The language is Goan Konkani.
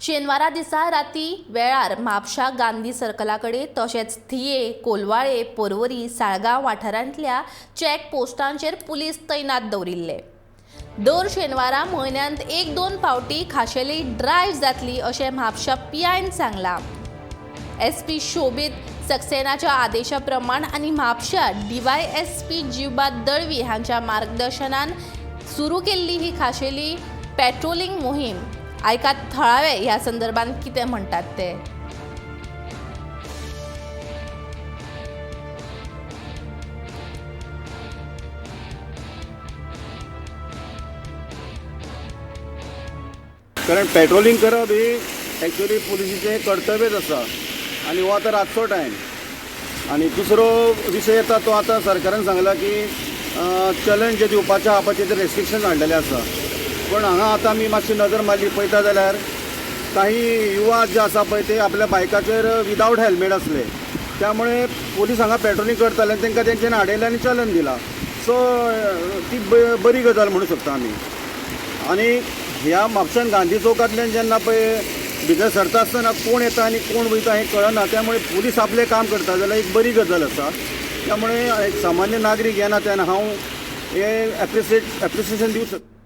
शेनवारा दिसा राती वेळार म्हापशा गांधी सर्कला कडेन तशेंच थिये, कोलवाळे, पर्वरी, साळगांव वाठारांतल्या चॅक पोस्टांचेर पुलीस तैनात दवरिल्ले. दर शेनवारा म्हयन्यांत 1-2 फावटी खाशेली ड्रायव्ह जातली अशें म्हापशा पीआयन सांगलां. एसपी शोबीत सक्सेनाच्या आदेशा प्रमाण आनी म्हापशा डीवायएसपी जिवबा दळवी हांच्या मार्गदर्शनान सुरू केल्ली ही खाशेली पेट्रोलिंग मोहीम. आयकात थळावे ह्या संदर्भात कितें म्हणटात ते. कारण पेट्रोलिंग करप ही एक्चुअली पुलिसीचें कर्तव्यच आसा आनी हो आतां रातचो टायम. आनी दुसरो विशय येता तो आतां सरकारान सांगला की चलन जें दिवपाचें आहा पळय तेजेर रेस्ट्रिक्शन हाडलेलें आसा. पूण हांगा आतां आमी मातशी नदर मारली पळयता जाल्यार काही युवा जे आसा पळय ते आपल्या बायकाचेर विदावट हेल्मेट आसले, त्यामुळे पुलीस हांगा पेट्रोलिंग करताले आनी तांकां तेंच्यानी हाडयलें आनी चलन दिलां. सो ती बरी गजाल म्हणू शकता आमी. आनी ह्या म्हापशान गांधी चौकांतल्यान जेन्ना पळय भितर सरता आसतना कोण येता आनी कोण वयता हें कळना, त्यामुळे पुलीस आपलें काम करता जाल्यार एक बरी गजाल आसा. त्यामुळे एक सामान्य नागरीक ह्या नात्यान हांव हें एप्रिसिएशन दिवं शकता.